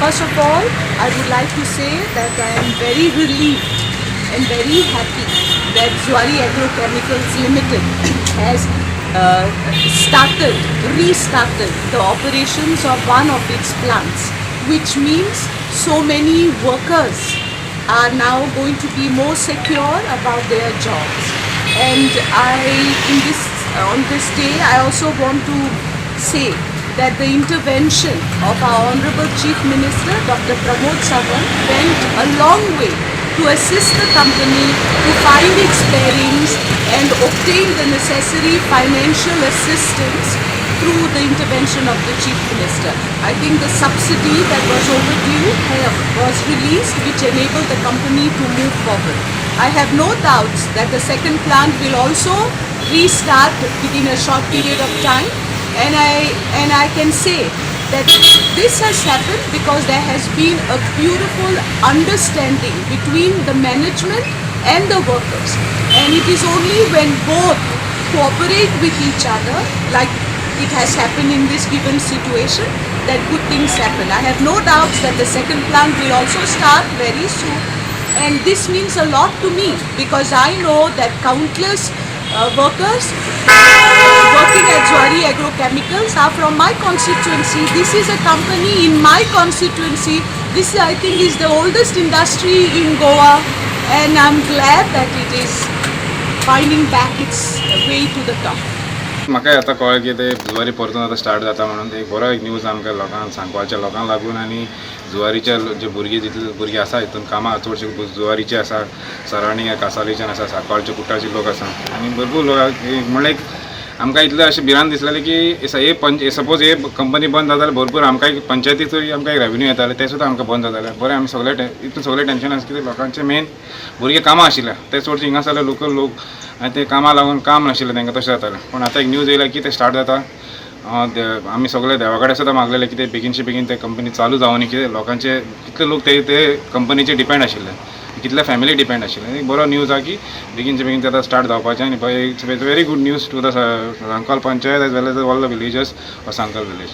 First of all, I would like to say that I am very relieved and very happy that Zuari Agrochemicals Limited has restarted the operations of one of its plants, which means so many workers are now going to be more secure about their jobs. And I, in this, on this day, I also want to say that the intervention of our Honorable Chief Minister, Dr. Pramod Sawant, went a long way to assist the company to find its bearings and obtain the necessary financial assistance through the intervention of the Chief Minister. I think the subsidy that was overdue was released, which enabled the company to move forward. I have no doubts that the second plant will also restart within a short period of time, and I can say that this has happened because there has been a beautiful understanding between the management and the workers, and it is only when both cooperate with each other, like it has happened in this given situation, that good things happen. I have no doubts that the second plant will also start very soon, and this means a lot to me because I know that countless workers working at Zuari Agrochemicals are from my constituency. This is a company in my constituency. This, I think, is the oldest industry in Goa, and I'm glad that it is finding back its way to the top. म्हाका आतां कळ्ळें की ते जुवारी परतून आतां start जाता म्हणून. एक बरो एक न्यूज आमकां लोकांक, सांकवाळच्या लोकांक लागून आनी जुवारीच्या जे भुरगे, जितले भुरगे आसा हितून कामां, चडशे जुवारीचे आसा, सरावंडींग कासावलीच्यान आसा, सांकवाळचे, कुट्टाळचे लोक आसा आनी भरपूर लोक. म्हणल्यार एक आमकां इतलें अशें भिरांत दिसलेलें की हे पंच सपोज हे कंपनी बंद जाता जाल्यार भरपूर आमकां एक पंचायतीचो आमकां एक रेवेन्यू येताले, ते सुद्दां आमकां बंद जाताले. बरें, आमी सगळे हितून सगळें टेंशन आसा कितें लोकांचे मेन भुरगे कामां आशिल्ले, ते चडशे हिंगासरले लोकल लोक आनी ते कामां लागून काम नाशिल्लें तांकां, तशें जातालें. पूण आतां एक न्यूज येयला की ते स्टार्ट जाता. आमी सगळे देवा कडेन सुद्दां मागलेले की ते बेगीनचे बेगीन ते कंपनी चालू जावनी. कितें लोकांचे कितले लोक ते ते कंपनीचेर डिपेंड आशिल्ले, कितले फॅमिली डिपेंड आशिल्ले. एक बरो न्यूज आहा की बेगीनचे बेगीन ते आतां स्टार्ट जावपाचें आनी it's very good news to the Sancoale panchayat as well as all the villagers of Sancoale village.